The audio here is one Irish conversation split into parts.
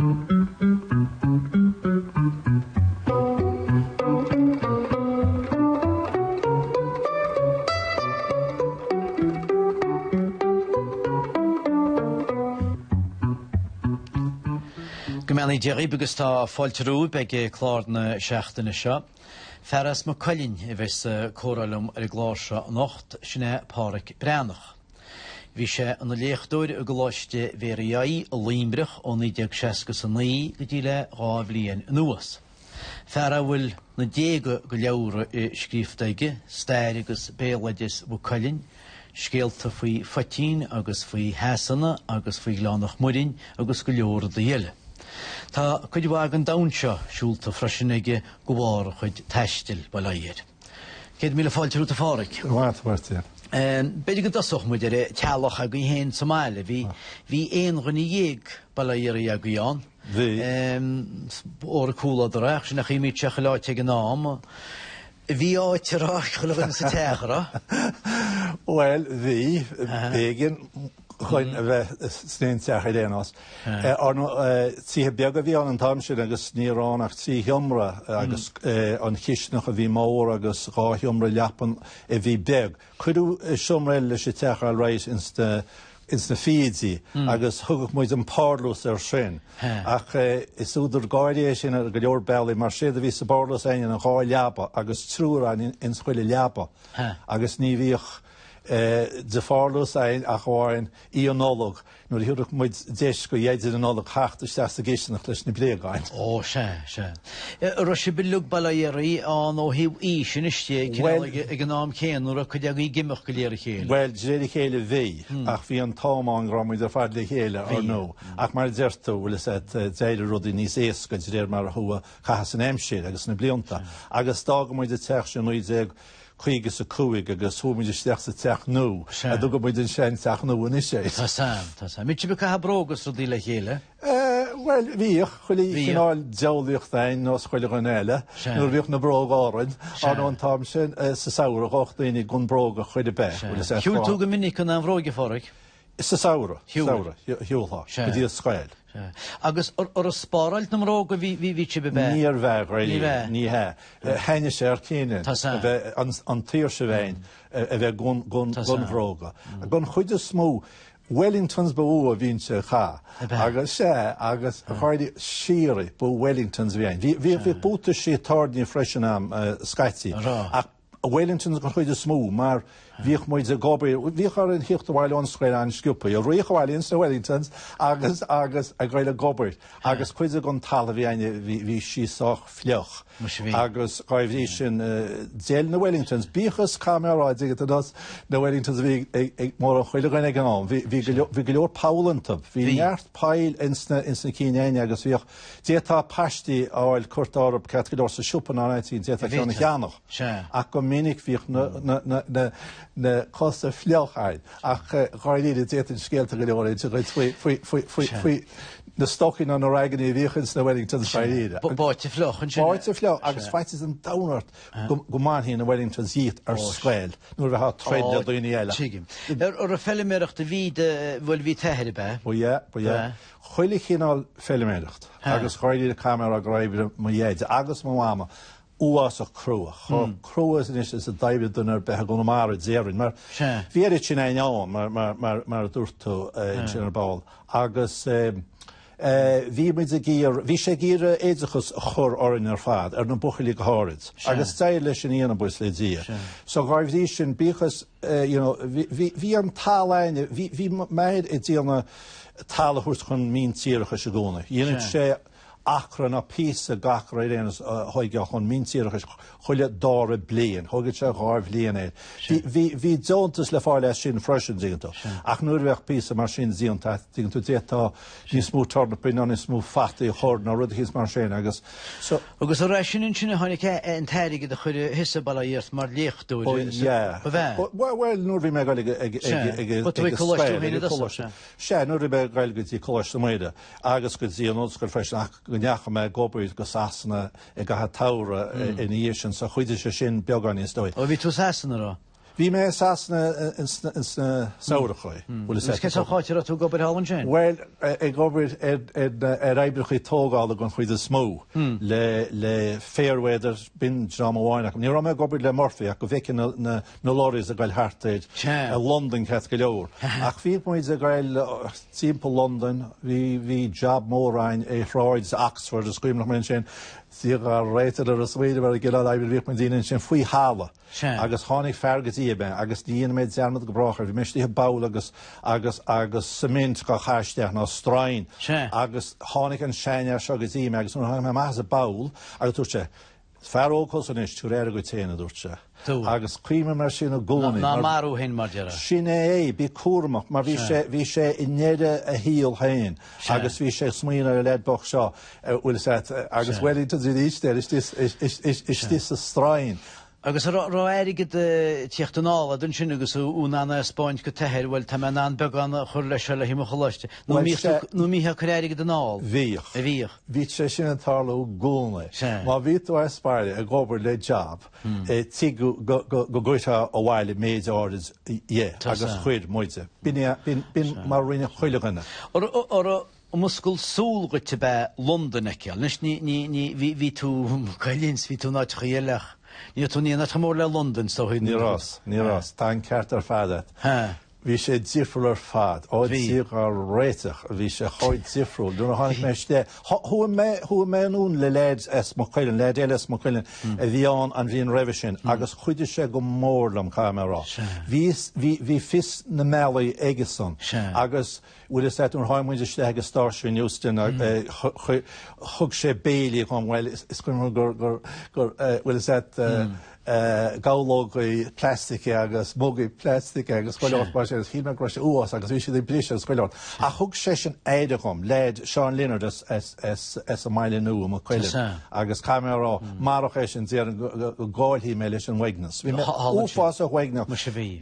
Go mbeannaí Dia dhaoibh agus tá fáilte romhaibh ag clár na seachtaine seo. Fear as Maigh Cuilinn a bheas ag comhrá liom ar an gclár seo anocht, sin é Pádhraic Breathnach. Bhí sé ina léachtóir i gColáiste Mhéaraí i Luimneach ó 1969 go dtí le 2 bhliain anuas. Fear a bhfuil na déaga de leabhra scríofa aige, stair agus béaloideas Mhaigh Cuilinn, scéalta faoi phoitín agus faoi Shasana agus faoi Ghleann Mhuirinn agus go leor rudaí eile. Tá cuid mhaith den domhan seo siúlta freisin aige de bharr a chuid taistil, bail ó Dhia air. 100,000 fáilte romhat a Phádhraic. Go raibh maith agat, a Mháirtín. B'fhéidir go dtosódh muid ar an teaghlach agaibh féin sa mbaile. Bhí, bhí aon dhuine dhéag, bail ó Dhia oraibh, agaibh ann. Bhí. Óra cúladar ach sin a chuimhníonn sé chuile áit ag an am. Bhí áit a raibh chuile dhuine sa teach, a raibh? Bhuel, bhí. B'éigean dhuinn a bheith san aon teach ar aon nós. Ar ndóigh, tithe beaga a bhí ann an t-am sin agus ní raibh ann ach trí sheomra agus an chisteanach a bhí mór agus dhá sheomra leapan a bhí beag. Cuireadh seomra eile leis an teach alright ins na ins na fichidí agus thugadh muid an parlús air sin. Ach is údar gáire é sin ar go leor bealaí mar séard a bhí sa bparlús againne ná dhá leaba agus triúr againn ins chuile leaba agus ní bhíodh de pharlús againn ach amháin Oíche Nollag nuair a thabharfadh muid deis go Dheaide na Nollag theacht isteach sa gcisteanach leis na bréagáin. Ó, sea, sea. An raibh sibh uilig, bail ó Dhia oraibh, ann ó thaobh aois anois de, cineál ag an am céanna, nó raibh cuid agaibh ag imeacht de réir a chéile? Bhuel, de réir a chéile bhí, ach bhí an t-am ann go raibh muid ar fad le chéile, ar ndóigh. Ach mar a deir tú, bhfuil fhios a't, d'éirigh rudaí níos éasca de réir mar a chuaigh caitheamh san aimsir agus sna blianta. Agus d'fhága muid an teach sin i 1955 agus chuaigh muid isteach sa teach nua, a dtugann muid an sean-teach nua anois air. Tá 's a'm, tá 's a'm. An mbíodh sibh ag caitheamh bróga is rudaí le chéile? Bhuel, bhíodh, chuile chineál diabhlaíocht againn nós chuile dhuine eile, nuair a bhíodh na bróga orainn, ar ndóigh an t-am sin sa samhradh ghabhadh daoine gan bróga chor ar bith, bhfuil fhios a'd. Shiúil tú go minic gan aon bhróig, a Pháraic? Sa samhradh, samhradh, shiúlfá go dtí an scoil. Agus an raibh spáráilt na mbróg a bhí, bhí sibh a bheith? Níorbh ea, really, ní hea. Thaitnigh sé thar cionn linn a bheith, an tsaoirse a bheith againn a bheith gan bhróga. Don chuid is mó, Wellingtons ba mhó a bhínnse a chaitheamh. Agus, sea, agus gháirí síoraí, ba Wellingtons a bhí againn. Bhíodh buataisí tairní freisin a'm scaití, ach Wellingtons den chuid is mó, mar bhíodh muid ag obair, bhíodh orainn theacht abhaile ón scoil an-sciobtha, ag rith abhaile ins na Wellingtons agus, agus ag goil ag obair, agus cuid den talamh a bhí againne, bhí, bhí sí sách fliuch. Muise bhí. Agus dhá bhrí sin, d'fheil na Wellingtons, bíodh is, caithfidh mé a rá, dtuigeann tú nós na Wellingtons a bhí ag, ag mórán chuile dhuine ag an am, bhí, bhí go leor, bhí go leor poll iontu, bhí neart poill ins na, ins na cinn againne agus bhíodh, d'fhéadfá paistí a fháil curtha orthu ceart go leor sa siopa nó in áit éigin, d'fhéadfá ceann a cheannach. Sea. Ach go minic bhíodh na na cosa fliuch againn. Ach dháiríre d'fhéadfainn scéalta go leor a inse dhuit faoi faoi faoi faoi faoi na stocaí nó na raigeanna a bhíodh ins na Wellingtons dháiríre. Báite fliuch ansin. Báite fliuch agus faitíos an domhain ort go go mbainfí na Wellingtons dhíot ar scoil nuair a bheifeá ag troid le daoine eile. Tuigim. An raibh feiliméireacht a bhí de bhuel bhí t'athair ab ea? Ba ea, ba ea. Chuile chineál feiliméireacht agus dháiríre caithfidh mé a rá gur oibrigh mo dhaid agus mo mhama uafásach crua, chomh crua anois is a d'oibrigh duine ar bith i gConamara, déarfainn, mar bhí oiread sin againn ann, mar mar a dúirt tú ansin ar ball, agus bhí muid ag iarraidh, bhí sé ag iarraidh oideachas a chur orainn ar fad, ar na buachaillí go háirid, agus d'éirigh leis sin a dhéanamh, buíochas le Dia. So dhá bhrí sin, bíodh is, you know, bhí bhí an talamh againne, bhí bhí m'athair ag déanamh talamh a thabhairt chun míntíreachais i gcónaí. Dhéanadh sé acra nó píosa d'acra ar aon nós a thóigeáil chun míntíreachais chuile dara bliain. Thógadh sé dhá bhliain air. Bhí, bhí deontas le fáil as sin freisin, dtuigeann tú. Ach nuair a bheadh píosa mar sin déanta a't, dtuigeann tú, d'fhéadfá níos mó tornapaí nó níos mó fataí a chur nó rud eicínt mar sin agus so. Agus ar sin ansin a tháinig an t-airgead a chuir thusa bail ó Dhia ort mar léachtóir. Ó yeah. Ba bhea? Bhuel, nuair a bhí mé ag dul ag, ag, ag, ag, Ba tú ag coláiste tú féin i dtosach, sea. Sea, nuair a bhí mé ag dul go dtí Coláiste Mhuire agus go dtí an ollscoil freisin ach go ndeachaigh mé ag obair go Sasana i gcaitheamh an tsamhraidh ina dhiaidh sin so chuidigh sé sin beagáinín is dóigh. Ó bhí tú i Sasana, raibh? Bhí mé i Sasana ins na samhrachaí. Bhuel, is cén sórt áit a raibh tú ag obair thall ansin? Bhuel, ag obair ar oibreachaí tógála den chuid is mó, le Fairweather, b'in dream amháin acu. Ní raibh mé ag obair le Murphy ach go bhfeicfinn na lorries ag goil thart ar Londain ceart go leor. Ach bhíodh muid ag goil timpeall Londain, bhí jab mór againn i Sráid Oxford, is cuimhneach liom ansin, Dia dhár réiteach nuair a smaoiním ar an gcineál oibre a bhíodh muid a dhéanamh ansin faoi thalamh. Agus tháinig fear go dtí mé agus ní dhéanfaidh mé dearmad go brách air, bhí mé istigh i bpoll agus agus agus cement dhá chaitheamh isteach nó stroighin agus tháinig an seanfhear seo go dtí mé agus nuair a tháinig mé amach as an bpoll agus dúirt sé, Is fear óg thusa anois, tabhair aire dhuit féin, a dúirt sé. Agus cuimhním air sin i gcónaí. Ná marú féin mar déarfá. Sin é é, bí cúramach, mar bhí sé, bhí sé i ndeireadh a shaoil féin agus bhí sé ag smaoineamh ar an leaid bocht seo, bhfuil fhios a't, agus Wellingtons arís air istigh sa stroighin. Agus an raibh airgead ag tíocht anall a'd ansin agus thú in ann é a 'spáint go t'athair, bhuel tá mé in ann beagán a chur leis seo le haghaidh mo choláiste, nó an mbítheá ag cur airgead anall? Bhíodh. Bhíodh. Bhí sé sin ag tarlú i gcónaí. Má bhí tú as baile ag obair le jab, tuigeadh go gcuirfeá abhaile méid áirid dhe agus chuir muide. B'in mar a rinne chuile dhuine. An raibh muscailt súl dhuit ab ea Londain a fheiceáil? Anois ní, ní, ní, bhí, bhí tú i Maigh Cuilinn 's bhí tú in áiteachaí eile ach ní raibh tú in aon áit chomh mór le Londain is dóigh. Ní raibh, ní raibh. Tá an ceart ar fad agat. Bhí sé difriúil ar fad. Ó Dia dhár réiteach, bhí sé chomh difriúil. Nuair a tháinig mé isteach, chuaigh mé, chuaigh mé anonn le leaid as Maigh Cuilinn, leaid eile as Maigh Cuilinn a bhí ann an bhliain roimhe sin agus chuidigh sé go mór liom, caithfidh mé a rá. Bhí, bhí, bhí fios na mbealaí aigesan agus bhfuil fhios a't nuair a tháinig muid isteach ag an stáisiún Euston, thug sé béilí dhom, bhuel, is cuimhin liom gur, gur, gur, bhfuil fhios a't, gabhlógaí plaistaice agus mugaí plaistaice agus chuile shórt mar sin agus shíl mé go raibh sé uafásach agus bhí siad ag briseadh agus chuile shórt. Ach thug seisean aire dhom, leaid, Seán Leonard as as an mBaile Nua, Maigh Cuilinn, agus caithfidh mé a rá, marach é sin déarfainn go gcaillfí mé leis an uaigneas. Bhí mé uafásach uaigneach.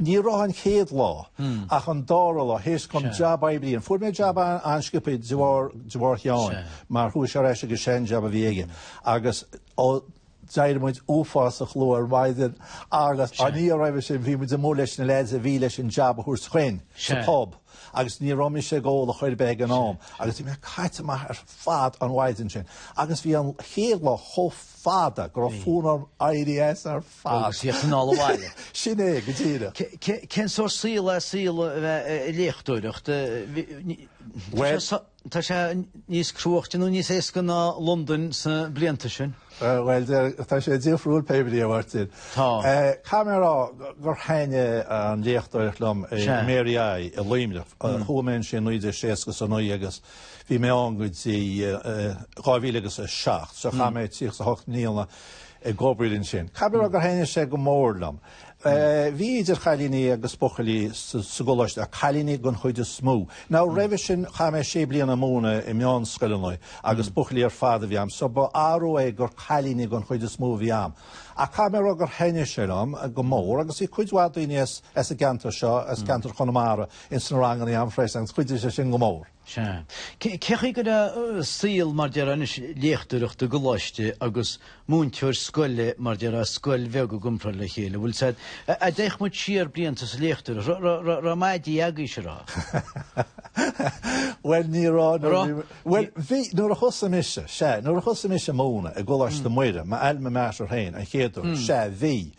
Ní raibh an chéad lá ach an dara lá, théis dhom jab oibre a dhéanamh. Fuair mé jab an-sciobtha de bharr de bharr Sheáin mar chuaigh sé ar ais ag an sean-jab a bhí aige agus ó D'éirigh muid uafásach luath ar maidin agus an oíche roimhe sin bhí muid amuigh leis na leaids a bhí leis an jab a thabhairt chugainn sa pub agus ní raibh mise ag ól a chor ar bith ag an am agus bhí mé caite amach ar fad an mhaidin sin agus bhí an chéad lá chomh fada go raibh fonn orm éirí as ar fad. Agus tíocht anall abhaile. Sin é, go díreach. Cén sórt saol é saol a bheith ag léachtóireacht? Bhuel. Tá sé níos cruaichte nó níos éasca ná Londain sna blianta sin? Bhuel, tá sé difriúil pé brí, a Mháirtín. Tá. Caithfidh mé a rá gur thaitnigh an léachtóireacht liom i Mary I i Luimneach. Chuaigh mé ansin i 1969 agus bhí mé ann go dtí 2007, so chaith mé 38 mbliana ag obair ansin. Caithfidh mé a rá gur thaitnigh sé go mór liom. Bhí idir chailíní agus buachaillí sa gcoláiste, ach cailíní den chuid is mó. Now roimhe sin chaith mé sé bliana ag múineadh i meánscoileanna agus buachaillí ar fad a bhí a'm, so ba athrú é gur cailíní den chuid is mó a bhí a'm. Ach caithfidh mé a rá gur thaitnigh sé liom go mór agus bhí cuid mhaith daoine as as an gceantar seo, as ceantar Chonamara, ins na ranganna a'm freisin agus chuidigh sé sin go mór. Sea. Cé chaoi go raibh saol, mar déarfá anois, léachtóireacht i gcoláiste agus múinteoir scoile, mar déarfá, scoil bheag i gcomparáid le chéile? Bhfuil 's a'd, a d'fhéach muid siar blianta sa léachtóireacht, raibh maidí agaibhse, raibh? Bhuel, ní raibh nuair a bhí, bhuel, bhí, nuair a thosaigh mise, sea, nuair a thosaigh mise ag múineadh i gColáiste Muire, m'alma mater féin, an chéad uair, sea, bhí.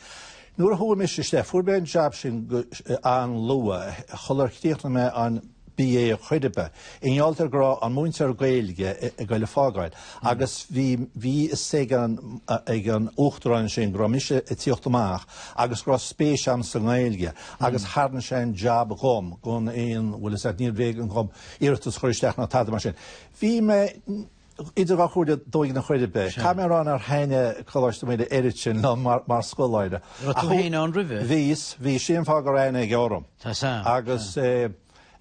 Nuair a chuaigh mise isteach, fuair mé an jab sin go an-luath, sular chríochnaigh mé an BA a chor ar bith, i ngeall ar go raibh an múinteoir Gaeilge ag goil a fágáil agus bhí bhí fhios ag an ag an uachtarán sin go raibh mise ag tíocht amach agus go raibh spéis a'm sa nGaeilge agus tharraing sé an jab dhom gan aon bhfuil fhios a'd níorbh éigean dhom iarratas a chur isteach ná tada mar sin. Bhí mé idir dhá chomhairle dóigh ar chor ar bith. Caithfidh mé a rá nár thaitnigh Coláiste Muire oiread sin liom mar scoláire. Raibh tú féin ann roimhe? Bhíos, bhí. Sin an fáth go raibh aithne aige orm. Tá san. Agus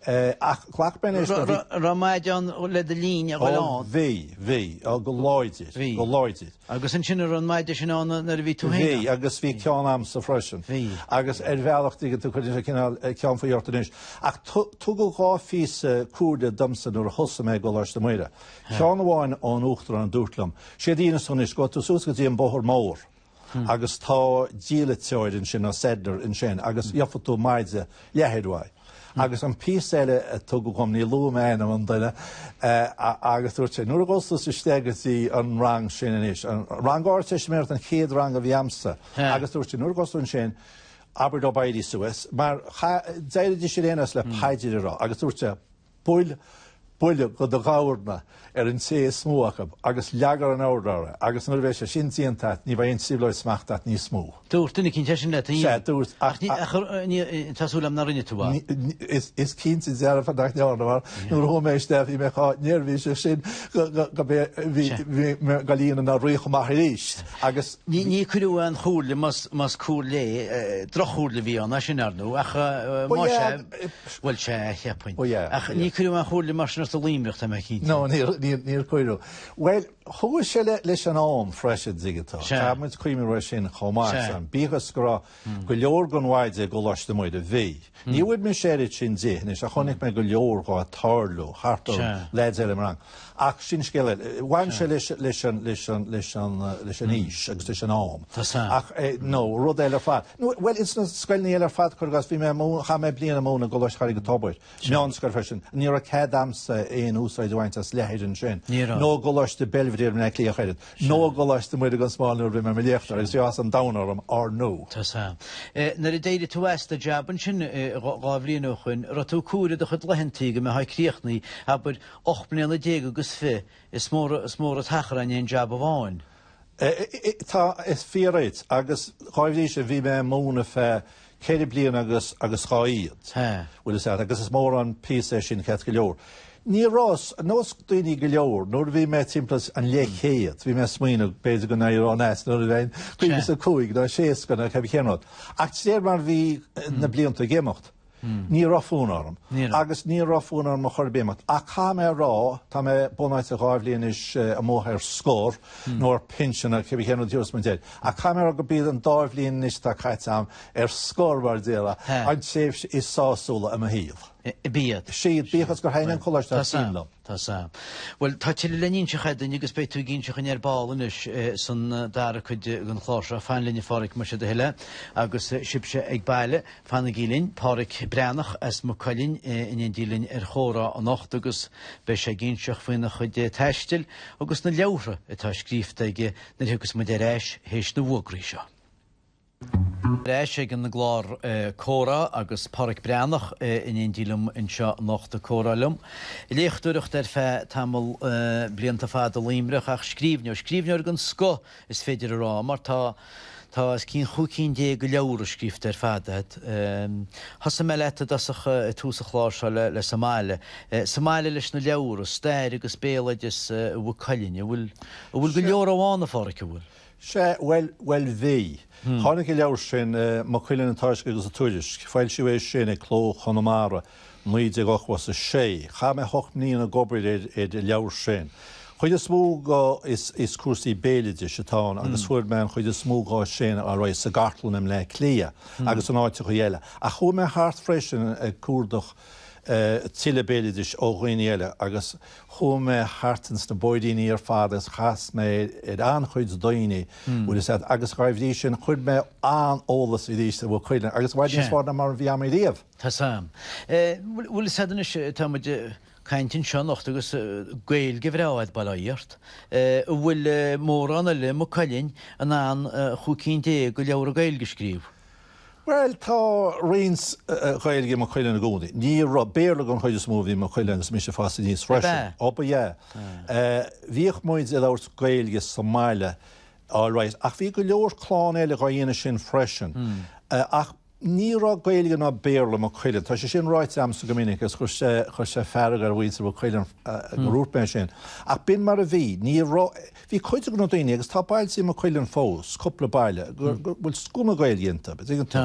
ach ghlac mé anois go bhí. Raibh maide ann le do linn a dhul ann? Ó bhí, bhí, go láidir, go láidir. Agus ansin an raibh an maide sin ann nuair a bhí tú féin ann? Bhí, agus bhí ceann a'msa freisin. Bhí. Agus ar bhealach tuigeann tú, cuireann sé cineál ceann faoi ort anois. Ach tugadh 2 phíosa comhairle domsa nuair a thosaigh mé i gColáiste Muire. Ceann amháin ón Uachtarán a dúirt liom, séard a dhéanfas tú anois, gabhfaidh tú suas go dtí an Bóthar Mór. agus tá diallaiteoir ansin nó saddler ansin agus gheobhaidh tú maide leathair uaidh. Agus an píosa eile a tugadh dhom, ní luafaidh mé ainm an duine, agus dúirt sé, nuair a ghabhfas tusa isteach go dtí an rang sin anois, an rang Ardteistiméireachta an chéad rang a bhí a'msa, agus dúirt sé, nuair a ghabhfas tú ansin, abair leo éirí suas, mar d'éirídís ar aon nós le paidir a rá, agus dúirt sé, Buail buille go do ghabharna ar an té is mó acu agus leag an oird orthu agus nuair a bheidh sé sin déanta a't ní bheidh aon trioblóid smacht a't níos mó. Dúirt duine eicínt é sin leat, an Sea, dúirt, ach. Ach ní, tá súil agam nár rinne tú é. Is cinnte dearfa nach ndearna mar nuair a chuaigh mé isteach bhí mé chomh neirbhíseach sin go, go, go, bhí, bhí mé ag líonadh na rith amach arís agus. Ní cuireadh aon chomhairle más comhairle é, droch-chomhairle a bhí ann, é sin ar ndóigh, ach más ea, Bhuel, sea, cheapfainn. Ó yeah. Ach ní cuireadh aon chomhairle mar sin ort i Luimneach, tá mé cinnte. No, níor, níor, níor cuireadh. Bhuel, chuaigh sé le, leis an am freisin, dtuigeann tú. Sea. Caithfidh muid cuimhneamh air sin chomh maith, Sea. san. Bíodh is go raibh go leor den mhaide i gColáiste Muire, bhí. Ní bhfuair mise oiread sin de anois, ach chonaic mé go leor dhó ag tarlú thart orm, Sea. leaids eile i mo rang. Ach sin scéal eile. Bhain sé leis, leis an, leis an, leis an, leis an aois agus leis an am. Tá san. Ach, no, rud eile ar fad. No, bhuel, ins na scoileanna eile ar fad, cuir i gcás, bhí mé, chaith mé bliain ag múineadh i gColáiste Charraig an Tobair, meánscoil freisin. Ní raibh cead a'msa aon úsáid a bhaint as leathair ansin. Ní raibh. Nó i gColáiste Belvedere i mBleá Cliath ach oiread. Nó i gColáiste Muire gan Smál nuair a bhí mé i mo léachtóir agus bhí áthas an domhain orm, ár ndú. Tá san. Nuair a d'éirigh tú as do jab ansin dhá bhliain ó shoin, raibh tú ag comhaireamh do chuid laethantaí go mbeifeá críochnaithe, abair, 18 mbliana agus fi, is mór, is mór an t-achar é in aon jab amháin. Tá, is fíor duit, agus dhá bhrí sin, bhí mé ag múineadh feadh ceithre bliana agus, agus dhá fhichead. Sea. Bhfuil fhios agat, agus is mór an píosa é sin ceart go leor. Ní raibh, nós daoine go leor, nuair a bhí mé timpeall an leathchéad, bhí mé ag smaoineamh b'fhéidir go n-éireoinn as nuair a bheinn 55 nó 60 nó cébí cén rud. Ach de réir mar a bhí na blianta ag imeacht, Ní raibh fonn orm. Agus ní raibh fonn orm ar chor ar bith imeacht. Ach caithfidh mé a rá, tá mé bunáite dhá bhliain anois amuigh ar scor, nó ar pinsean, nó cébí cén rud a thiúrfas muid air. Ach caithfidh mé a rá gurb iad an dá bhliain anois atá caite agam ar scor, mar a déarfá, an tréimhse is sásúla i mo shaol. B'iad. Siad, bíodh is gur thaitin an coláiste thar cionn liom. Tá 's a'm. Bhuel, tá tuilleadh le n-inseacht againn agus beidh tú ag inseacht dhuinn ar ball anois san dara cuid den chlár seo. Fan linn a Pháraic, más é do thoil é. Agus sibhse ag baile, fanaigí linn. Páraic Breathnach as Maigh Cuilinn in éindí linn ar Chomhrá anocht agus beidh sé ag inseacht faoina chuid taistil agus na leabhartha atá scríofa aige nuair a thiocfas muid ar ais théis na bhfógraí seo. Ar ais ag an gclár Comhrá agus Páraic Breathnach in éindí liom anseo anocht ag comhrá liom. Léachtóireacht ar feadh tamall blianta fada i Luimneach ach scríbhneoir, scríbhneoir den scoth is féidir a rá mar tá tá os cionn 15 cinn de leabhra scríofa ar fad agat. Thosaigh mé leat i dtosach i tús an chláir seo le le sa mbaile. Sa mbaile leis na leabhra, stair agus béaloideas Mhaigh Cuilinn. An bhfuil an bhfuil go leor ann a Pháraic, an bhfuil? Sea, bhuel, bhuel bhí. Tháinig an leabhar sin, Maigh Cuilinn, an Tásc agus an Tuairisc, foilsíodh é sin ag Cló Chonamara, 1986. Chaith mé hocht mbliana ag obair ar an leabhar sin. Chuid is mó go, is, is cúrsaí béaloidis atá ann agus fuair mé an chuid is mó dhó sin all right sa gcartlann i mBleá Cliath agus in áiteachaí eile. Ach chuaigh mé thart freisin ag cuardach tuilleadh béaloidis ó dhaoine eile agus Chuaigh mé thart ins na bóithríní ar fad agus chas mé ar an-chuid daoine, bhfuil fhios agat, agus dá bhrí sin chuir mé an-eolas arís ar Mhaigh Cuilinn agus i bhfad níos fearr ná mar a bhí a'm ariamh. Tá 's a'm. Bhfuil fhios agat anois, tá muid ag caint anseo anocht agus Gaeilge bhreá a'd, bail ó Dhia ort. An bhfuil mórán eile i Maigh Cuilinn in ann 15 cinn de leabhra Gaeilge a scríobh? Bhuel, tá roinnt Ghaeilge i Maigh Cuilinn i gcónaí. Ní raibh, Béarla den chuid is mó a bhí i Maigh Cuilinn agus mise ag fás aníos freisin. Ab ea? Ó, ba ea. Bhíodh muid ag labhairt Gaeilge sa mbaile all right, ach bhí go leor clann eile dhá dhéanamh sin freisin. Ach ní raibh Gaeilge ná Béarla i Maigh Cuilinn. Tá sé sin ráite a'msa go minic agus chuir sé, chuir sé fearg ar mhuintir Mhaigh Cuilinn gur dhúirt mé sin. Ach b'in mar a bhí. Ní raibh. Bhí cuid de na daoine, agus tá bailte i Maigh Cuilinn fós, cúpla baile, go bhfuil sconna Gaeilge iontu, an dtuigeann tú?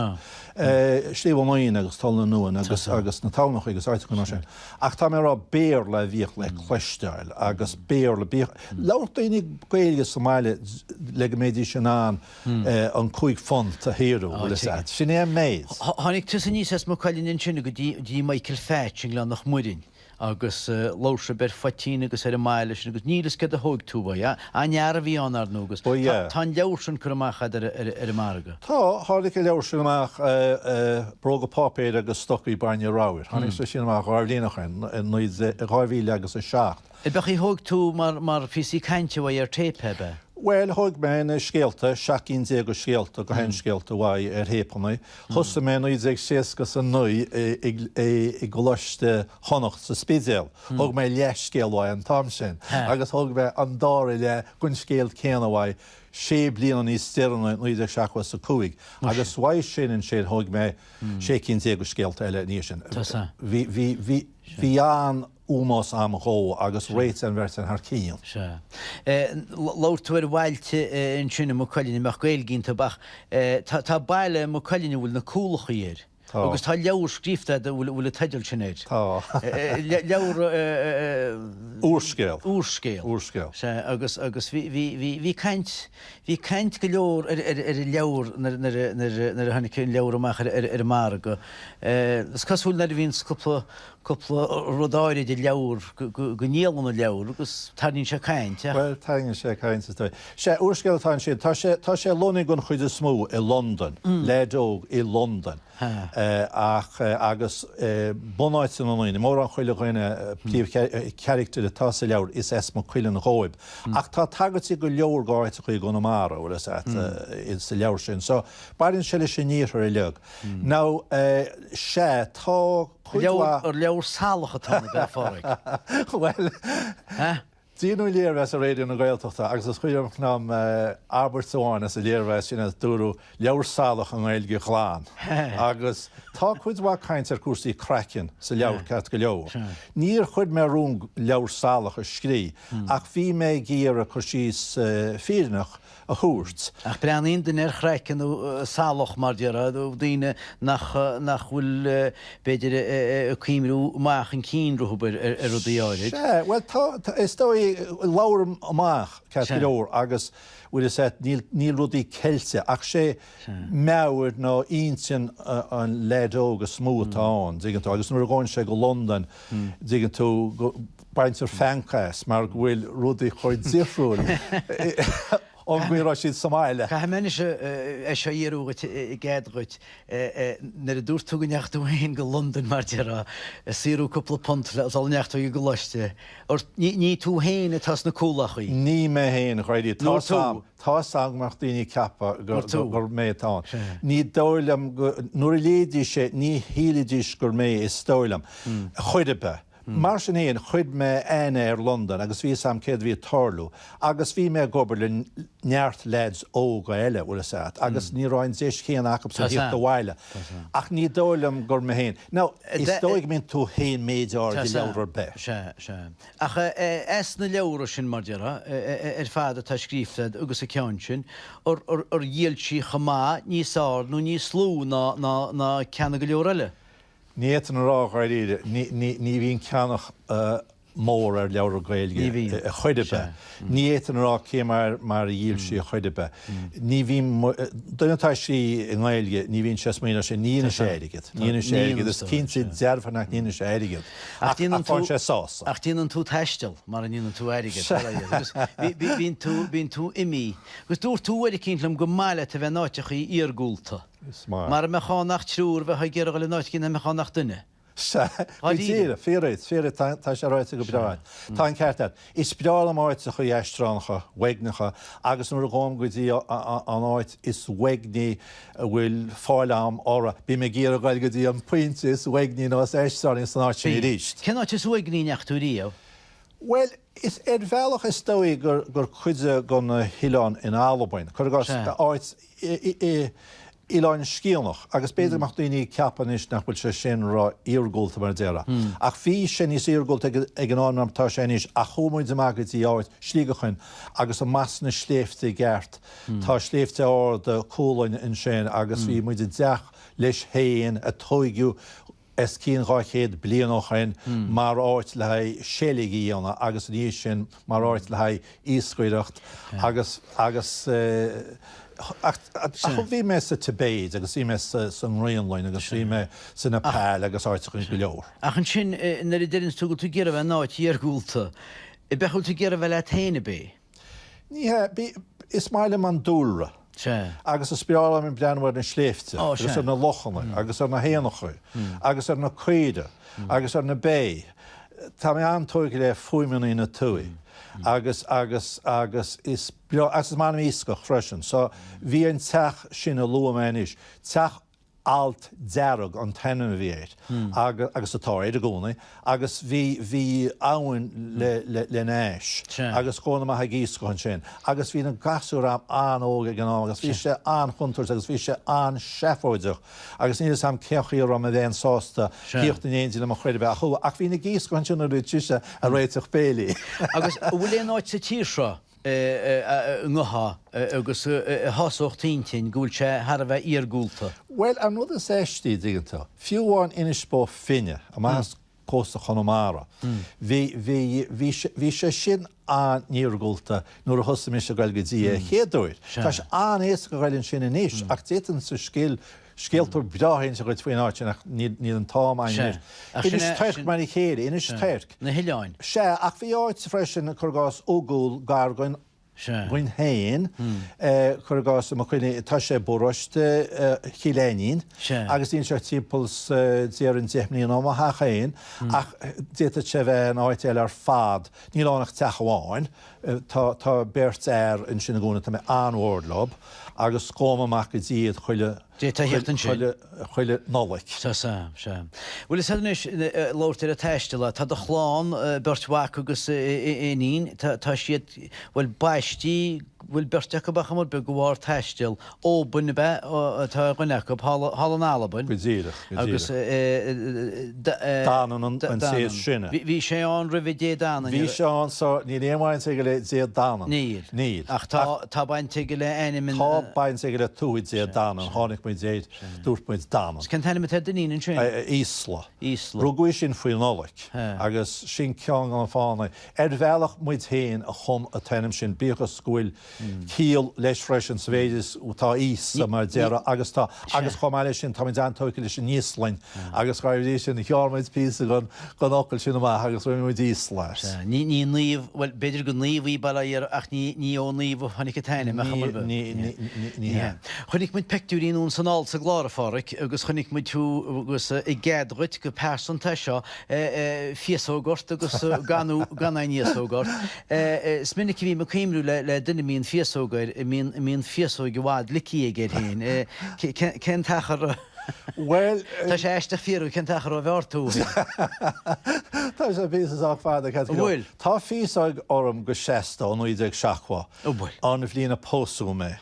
Sliabh an Fhinn agus Tul na nUan agus agus na Tamhnacha agus áiteacha mar sin. Ach tá mé ag rá Béarla a bhíodh le cloisteáil agus Béarla, bíodh, labhair daoine Gaeilge sa mbaile le go mbeidís in ann an £5 a shaothrú, bhfuil fhios agat. Sin é an méid. Tháinig tusa aníos as Maigh Cuilinn ansin go dtí Michael Phatch i nGleann Mhuirinn. Agus labhair sibh ar phoitín agus ar an mbaile sin agus níl fhios céard a thóig tú uaidh. An-fhear a bhí ann, ar ndóigh, agus tá an leabhar sin curtha amach agat ar an margadh. Tá, tháinig an leabhar sin amach, Bróga Páipéir agus Stocaí Bainne Ramhair. Tháinig sé sin amach 2 bhliain ó shin, i 2007. Ab é a thóig tú mar phíosaí cainte uaidh ar téip, ab ea? Bhuel, thóig mé na scéalta, 17 cinn de scéalta, de sheanscéalta uaidh ar théipeanna. Thosaigh mé i 1969 i gColáiste Chonnacht sa Spidéal. Thóg mé leathscéal uaidh an t-am sin agus thóg mé an dara leath den scéal céanna uaidh sé bliana níos deireanaí, 1975. Agus uaidh sin ansin thóg mé sé cinn déag de scéalta eile ina dhiaidh sin. Bhí an. ómós a'm dhó agus réitigh an bheirt thar cionn. Sea. Labhair tú ar bhailte ansin i Maigh Cuilinn a mbeadh Gaeilge iontu ach tá baile i Maigh Cuilinn a bhfuil na Cualachaí air. Tá. Agus tá leabhar scríofa agat a bhfuil an teideal sin air. Tá. Leabhar. Úrscéal. Úrscéal. Úrscéal. Sea, agus agus bhí bhí bhí bhí caint bhí caint go leor ar ar ar an leabhar nuair nuair nuair a tháinig an leabhar amach ar ar ar an margadh. Is cosúil nuair a bhíonns cúpla cúpla rud áirid i leabhar, go ndíolann an leabhar agus tarraingíonn sé caint ach. Bhuel, tarraingíonn sé caint is dóigh. Sea, úrscéal atá ansin. Tá sé, tá sé lonnaithe den chuid is mó i Londain, leaid óg i Londain. Ach, agus bunáite na ndaoine, mórán chuile dhuine, príomhcharactair atá sa leabhar, is as Maigh Cuilinn dhóibh. Ach tá tagairtí go leor go áiteachaí i gConamara, bhfuil fhios a't, sa leabhar sin. So, baineann sé leis an iarthar uilig. Now, sea, tá. Cuid mhaith. Ar leabhar salach atá ann, a Phádraig? Bhuel, déanadh léirmheas ar Raidió na Gaeltachta agus is cuimhin liom abairt amháin as an léirmheas sin a dúradh, leabhar salach i nGaeilge ghlan. Agus tá cuid mhaith caint ar chúrsaí craicinn sa leabhar ceart go leor. Níor chuir mé romham leabhar salach a scrí ach bhí mé ag iarraidh cur síos fírinneach a thabhairt. Ach breathnaíonn duine ar chraiceann salach, mar déarfá, daoine nach nach bhfuil, b'fhéidir, ag cuimhniú amach chun cinn rompu ar rudaí áirid. Sea, bhuel, tá, is dóigh, labhraim amach, ceart go leor, agus, bhfuil fhios a't, níl, níl rudaí ceilte, ach sé meabhair nó intinn an leaid óg is mó atá ann, dtuigeann tú, agus nuair a ghabhann sé go Londain, dtuigeann tú, go, Baintear feancadh as mar go bhfuil rudaí chomh difriúil ón gcaoi a raibh siad sa mbaile. Caithfidh mé anois é seo a fhiafraí dhuit i gcead dhuit. Nuair a dúirt tú go ndeachaigh tú féin go Londain, mar déarfá, ag saothrú cúpla punt sula ndeachaigh tú ag an gcoláiste, ní tú féin atá sna Cualachaí? Ní mé féin, dháiríre. Tá 'fhios a'm, tá 'fhios a'm go mbeadh daoine ag ceapadh gur mé atá ann. Ní dóigh liom go, nuair a léidís é, ní shílfidís gur mé, is dóigh liom. Chor ar bith. Mar sin fhéin, chuir mé aithne ar Londain agus bhí 'fhios a'm céard a bhí ag tarlú agus bhí mé ag obair le neart leaids óga eile, bhfuil 'fhios a't, agus ní raibh an deis chéanna acubsan thíocht abhaile. Ach ní dóigh liom gur mé fhéin. Now, is dóigh go mbíonn tú fhéin méid áirid i leabhar ar bith. Sea, sea. Ach as na leabhra sin, mar déarfá, ar fad atá scríofa agat agus an ceann sin, ar dhíol sí chomh maith, níos fhearr nó níos lú ná ceanna go leor eile? Ní fhéadfainn a rá dháiríre. Ní bhíonn ceannach mór ar leabhra Gaeilge a chor ar bith. Ní fhéadfainn a rá cé mar mar a dhíol sí a chor ar bith. Ní bhíonn, duine atá ag scrí i nGaeilge, ní bhíonn sé ag smaoineamh sin, ní dhéanann sé airgead. Ní dhéanann sé airgead, is cinnte dearfa nach ndéanann sé airgead. Ach faigheann sé sásamh. Ach déanann tú taisteal mara ndéanann tú airgead. Agus bíonn tú, bíonn tú imithe. Agus dúirt tú uair eicínt liom gur maith leat a bheith in áiteachaí iargúlta. Is maith. Mara mbeadh ann ach triúr, bheifeá ag iarraidh dul in áit éigin nach mbeadh ann ach duine. Sea, go díreach, fíor duit, fíor duit, tá sé ráite go breá agat. Tá an ceart agat. Is breá liom áiteachaí aistreánacha, uaigneacha, agus nuair a ghabhaim go dtí an áit is uaigní a bhfuil fáil a'm orthu, bím ag iarraidh dul go dtí an pointe is uaigní nó is aistreánaí san áit sin arís. Cén áit is uaigní a ndeachaigh tú riamh? Bhuel, is ar bhealach is dóigh gur cuid de na hoileáin in Albain, cuir i gcás, áit i Oileán Sgiathanach, agus b'fhéidir go mbeadh daoine ag ceapadh anois nach bhfuil sé sin ró-iargúlta mar a déarfá. Ach bhí sé níos iargúlta ag an am ná mar atá sé anois, ach chuaigh muid amach go dtí áit, Sligachan, agus amach sna sléibhte i gceart. Tá sléibhte arda Cualann ansin agus bhí muid i dteach leis féin a tóigeadh. Os cionn 200 bliain ó shoin mar áit le haghaidh seilg a dhéanamh agus ina dhiaidh sin mar áit le haghaidh iascaireacht agus agus ach ach bhí mé sa Tibéid agus bhí mé sa sa nGraonlainn agus bhí mé sa Nepal agus áiteacha go leor. Ach ansin nuair a deireanns tú go bhfuil tú ag iarraidh a bheith in áit iargúlta, ab ea go bhfuil tú ag iarraidh a bheith leat féin ab é? Ní hea, bí, is maith liom an dúlra. Sea. Agus is breá liom breathnú ar na sléibhte. Ó, sea. Agus ar na lochanna, agus ar na héanacha, agus ar na caoire, agus ar na bé. Tá mé an-tógtha le fuaimeanna na tuaithe. Agus, agus, agus is breá, agus is maith liom iascach freisin. So, bhí an teach sin a luaigh mé anois, teach Alt Dearg an t-ainm a bhí air agus atá air i gcónaí agus bhí bhí abhainn le le lena ais agus ghabhainn amach ag iascach ansin agus bhí na gasúir an-óg ag an am agus bhí sé an-chontúirteach agus bhí sé an-seafóideach agus níl 'fhios a'm cén chaoi a raibh mo bhean sásta thíocht in éindí liom ar chor ar bith ach ach bhínn ag iascach ansin nuair a bhí sise ag réiteach béilí. Agus an bhfuil aon áit sa tír seo a ngabhfá agus a shásódh t'intinn go bhfuil sé thar a bheith iargúlta. Bhuel, an rud is aistí, dtuigeann tú, fiú amháin Inis Bó Finne, amach as cósta Chonamara, bhí, bhí, bhí sé, bhí sé sin an-iargúlta nuair a thosaigh mise ag goil go dtí é an chéad uair. Tá sé an-éasca a ghoil ansin anois ach d'fhéadfainnse scéal, scéalta breátha a inse dhuit faoin áit sin ach níl, níl an t-am againn anois. Inis Toirc mar a chéile, Inis Toirc. Na hoileáin. Sea, ach bhí áit freisin, cuir i gcás, Úgúl, gar dhuinn, dhuinn féin, cuir i gcás, i mo chuimhne, tá sé i bparóiste Chill Ainnín agus níl sé ach timpeall 's déarfainn 10 mbliana ó mo theach féin ach d'fhéadfadh sé bheith in áit eile ar fad, níl ann ach teach amháin. Tá, tá beirt fhear ansin i gcónaí, tá mé an-mhór leob agus gabhaim amach go dtí iad chuile, D'fhéadfá a theacht ansin. chuile, chuile Nollaig. Sea, sea, sea. Bhuel, is ea anois, labhairt ar an taisteal, tá do chlann, beirt mhac agus iníon, tá, tá siad, bhuel, baistí, bhuel, beirt acu ach mar beag de bharr taistil. Oban ab ea atá ar dhuine acu, thall in Albain. Go díreach, go díreach. Agus Danann an té is sine. Bhí sé ann roimhe Dé Danann. Bhí sé ann so níl aon bhaint aige le Dé Danann. Níl. Níl. Ach tá baint aige le ainm an. Tá baint aige le Tuatha Dé Danann. Tháinig muid air, dúirt muid Danann. Cén t-ainm atá ar d'iníon ansin? Ísla. Ísla. Rugadh í sin faoi Nollaig agus sin ceann de na fáthanna. Ar bhealach muid féin a chum an t-ainm sin, bíodh is go bhfuil ciall leis freisin sa mhéid is tá Íosa mar déarfá agus tá agus chomh maith leis sin táimid an-tógtha leis an Íoslainn agus dá bhrí sin ghearr muid píosa den den fhocal sin amach agus rinne muid Íosla as. Sea, ní ní naomh, bhuel b'fhéidir gur naomh í bail ó Dhia uirthi ach ní ní ó naomh a tháinig an t-ainm ach Ní ní ní ní ní hea. Chonaic muid peictiúirí anonn 's anall sa gclár a Pháraic agus chonaic muid thú agus i gcead dhuit go pearsanta é seo féasóg ort agus gan gan aon fhéasóg ort. Is minic a bhím ag cuimriú le duine a mbíonn féasóg air, a mbíonn a mbíonn féasóig i bhfad ligthe aige air féin. Cén t-achar a Bhuel. Tá sé aisteach fiafraí cén t-achar ó bhearr tú é. Tá sé píosa sách fada, ceart go leor. An bhfuil? Tá féasóg orm go seasta ó 1970, An bhfuil? an bhliain a pósadh mé.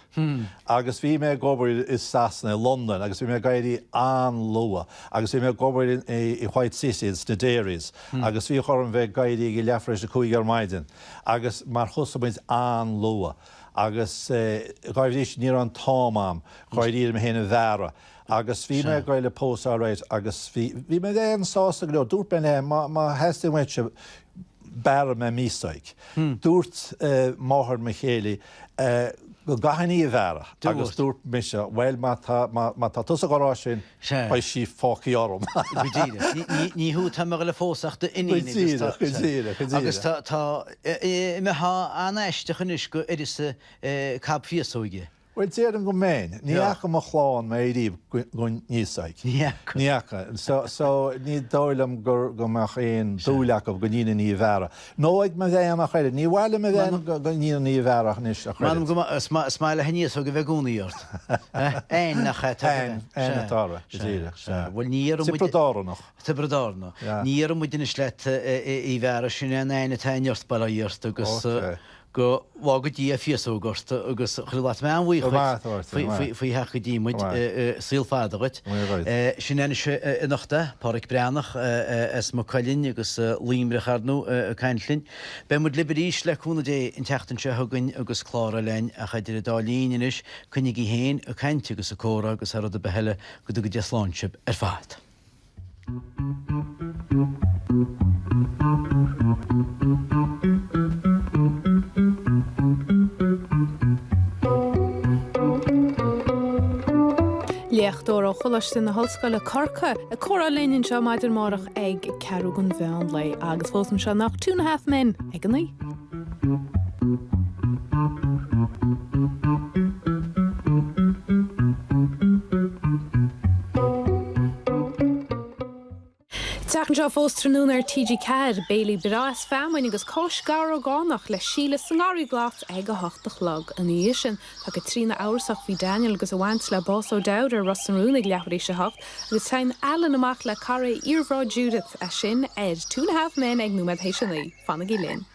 Agus bhí mé ag obair i Sasana, i Londain, agus bhí mé ag éirí an-luath, agus bhí mé ag obair i White City, sna Dairies, agus bhíodh orm bheith ag éirí ag leathuair tar éis a 5 ar maidin, agus mar thosaigh muid an-luath, agus dá bhrí sin ní raibh an t-am a'm dháiríre mé féin a bhearradh. Agus bhí mé ag goil a pósadh alright agus bhí, bhí mé an-sásta go leor. Dúirt mé léi, má, má theastaíonn uaitse, bearrfaidh mé m'fhéasóig. Dúirt máthair mo chéile go gcaithfinn í a bhearradh agus dúirt mise, bhuel má tá, má, má tá tusa dhá rá sin, beidh sí fágtha orm. Go díreach. Ní, ní thú atá mé a ghoil a phósadh ach d'iníon Go díreach, go díreach, go díreach. Agus tá, tá, mbeifeá an-aisteach anois go uireasa cab féasóige. Bhuel, déarfainn go mbeinn. Ní fhaca mo chlann mé ariamh gan fhéasóig. Ní fhaca. Ní fhaca. So, so, ní dóigh liom gur, go mbeadh aon dúil acu go ndéanfainn í a bhearradh. Nó ag mo bhean ach oiread. Ní mhaith le mo bhean go ndéanfainn í a bhearradh anois ach oiread. M'anam go maith, is maith, is maith le an fhéasóg a bheith i gcónaí ort. Ann, nach ea? Ann, Ann atá uirthi, go díreach, sea. Bhuel, ní iarrann muid. Tiobraid Árannach. Tiobraid Árannach. Ní iarrann muid anois leat í a bhearradh, sin é an Ann atá in ort, bail ó Dhia ort agus. Go bhfága Dia féasóg ort agus chuile lá tá mé an-bhuíoch dhuit faoi theacht go dtí muid. Saol fada dhuit. Sin é anois anocht é, Páraic Breathnach as Maigh Cuilinn agus Luimneach ar ndóigh ag caint linn. Beidh muid libh arís le cúnamh Dé an tseachtain seo chugainn agus clár eile againn ach idir an dá linn anois coinnigí féin ag caint agus ag comhrá agus thar rud ar bith eile go dtuga Dia slán sibh ar fad. Léachtóir ó Choláiste na hOllscoile Corcaigh ag comhrá linn anseo maidin amárach ag ceathrú don mheán lae agus fós anseo anocht Two and a Half Men ag a 9. Tseachtain seo fós tráthnóna ar TG4, béilí breá as feamainn agus cáis gabhar orgánach le Síle sa nGarraí Glas ag 8 a chlog. Ina dhiaidh sin, tá Caitríona amhrasach faoi Daniel agus a bhaint le bás O'Dowd ar Ros na Rún ag leathuair théis a hocht agus téann Alan amach le cara a iarmhná Judith, é sin ar Two and a Half Men ag nóiméad théis a 9. Fanaigí linn.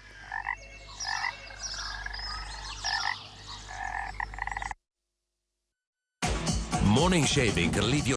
Morning shaving can leave your.